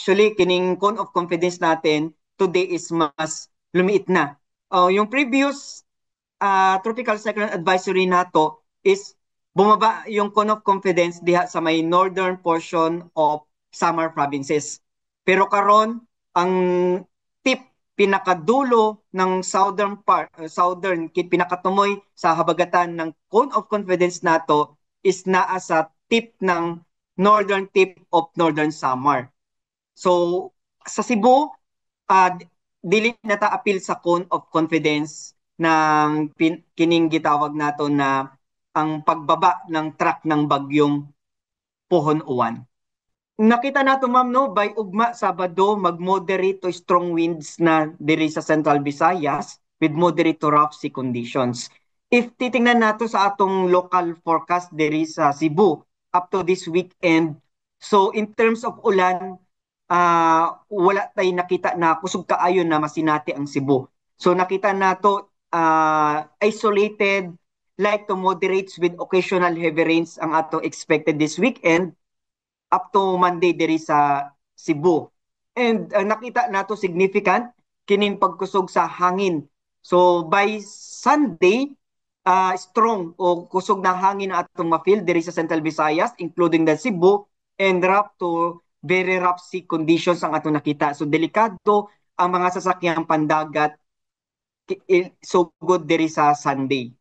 Actually, kining cone of confidence natin today is mas lumiit na. Yung previous tropical cyclone advisory nato is bumaba yung cone of confidence diha sa may northern portion of Samar provinces. Pero karon, ang tip, pinakadulo ng southern part, southern pinakatumoy sa habagatan ng cone of confidence nato is naa sa tip ng northern tip of Northern Samar. So sa Cebu, dili na ta apil sa cone of confidence ng kining gitawag nato na ang pagbaba ng track ng bagyong Pohon Uwan. Nakita nato, ma'am, no, by ugma Sabado, mag-moderate to strong winds na diri sa Central Visayas with moderate to rough sea conditions. If titingnan nato sa atong local forecast diri sa Cebu up to this weekend, so in terms of ulan, wala tay nakita na kusog kaayo na masinati ang Cebu. So nakita nato isolated light to moderates with occasional heavy rains ang atong expected this weekend up to Monday diri sa Cebu. And nakita nato significant kining pagkusog sa hangin. So by Sunday, strong o kusog na hangin ang atong ma-feel diri sa Central Visayas, including the Cebu, and rough to very rough sea conditions ang atong nakita. So delikado ang mga sasakyang pandagat sugod diri sa Sunday.